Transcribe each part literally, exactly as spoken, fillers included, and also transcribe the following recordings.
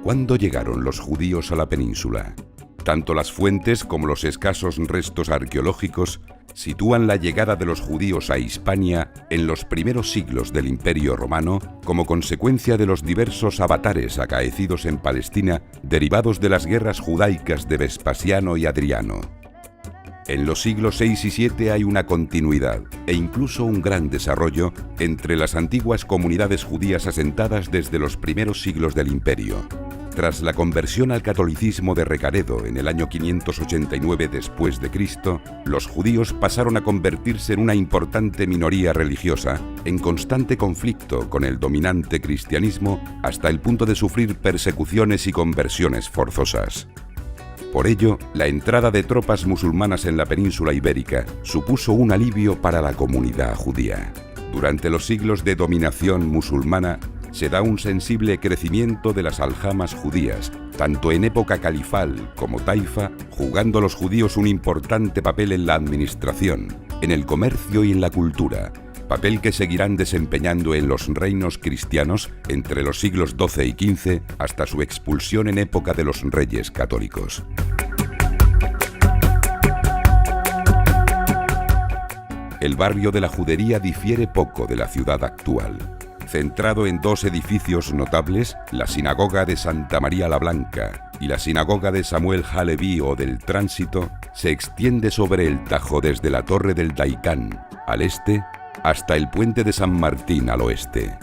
¿Cuándo llegaron los judíos a la península? Tanto las fuentes como los escasos restos arqueológicos sitúan la llegada de los judíos a Hispania en los primeros siglos del Imperio Romano como consecuencia de los diversos avatares acaecidos en Palestina derivados de las guerras judaicas de Vespasiano y Adriano. En los siglos seis y siete hay una continuidad e incluso un gran desarrollo entre las antiguas comunidades judías asentadas desde los primeros siglos del Imperio. Tras la conversión al catolicismo de Recaredo en el año quinientos ochenta y nueve después de Cristo, los judíos pasaron a convertirse en una importante minoría religiosa, en constante conflicto con el dominante cristianismo, hasta el punto de sufrir persecuciones y conversiones forzosas. Por ello, la entrada de tropas musulmanas en la península ibérica supuso un alivio para la comunidad judía. Durante los siglos de dominación musulmana, se da un sensible crecimiento de las aljamas judías, tanto en época califal como taifa, jugando los judíos un importante papel en la administración, en el comercio y en la cultura, papel que seguirán desempeñando en los reinos cristianos entre los siglos doce y quince hasta su expulsión en época de los reyes católicos. El barrio de la judería difiere poco de la ciudad actual. Centrado en dos edificios notables, la sinagoga de Santa María la Blanca y la sinagoga de Samuel Haleví o del Tránsito, se extiende sobre el Tajo desde la Torre del Daikán, al este, hasta el puente de San Martín, al oeste.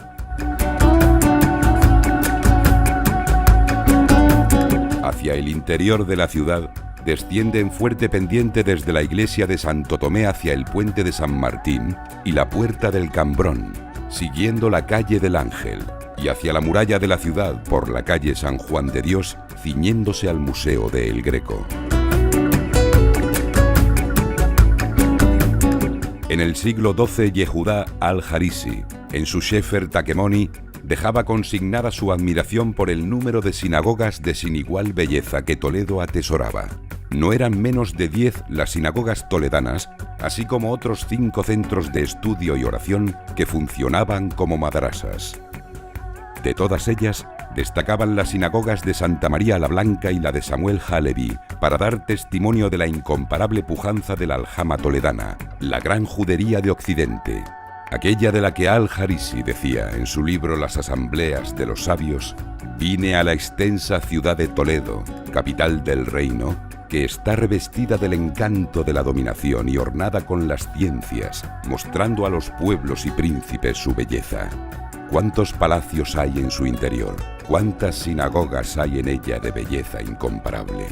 Hacia el interior de la ciudad desciende en fuerte pendiente desde la iglesia de Santo Tomé hacia el puente de San Martín y la Puerta del Cambrón, siguiendo la calle del Ángel, y hacia la muralla de la ciudad por la calle San Juan de Dios, ciñéndose al Museo de El Greco. En el siglo doce, Yehudá al-Harisi, en su Sefer Takemoni, dejaba consignada su admiración por el número de sinagogas de sin igual belleza que Toledo atesoraba. No eran menos de diez las sinagogas toledanas, así como otros cinco centros de estudio y oración que funcionaban como madrasas. De todas ellas, destacaban las sinagogas de Santa María la Blanca y la de Samuel Haleví, para dar testimonio de la incomparable pujanza de la aljama toledana, la gran judería de Occidente, aquella de la que al-Harisi decía en su libro Las asambleas de los sabios: "Vine a la extensa ciudad de Toledo, capital del reino, que está revestida del encanto de la dominación y ornada con las ciencias, mostrando a los pueblos y príncipes su belleza". ¿Cuántos palacios hay en su interior? ¿Cuántas sinagogas hay en ella de belleza incomparable?